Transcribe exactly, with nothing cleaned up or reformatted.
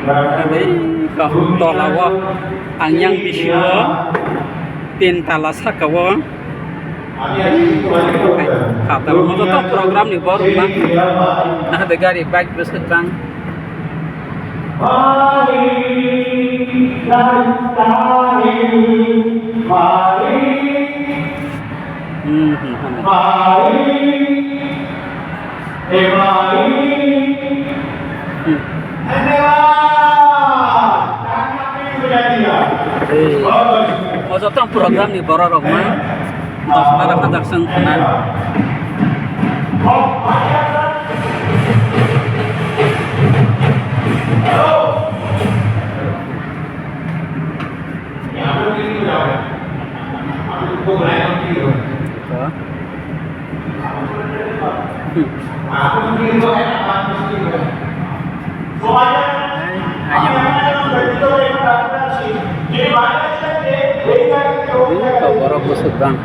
Tei tola o ang yang bisingo tin tala saka o. Khataro joto program ni borok ma. Nahade gari bike bwswk bang. Hmm, hmm, hmm. Hmm. Ei, o joto program ni borok rok ma dos bara hajar song khna. Borok bwswk bang.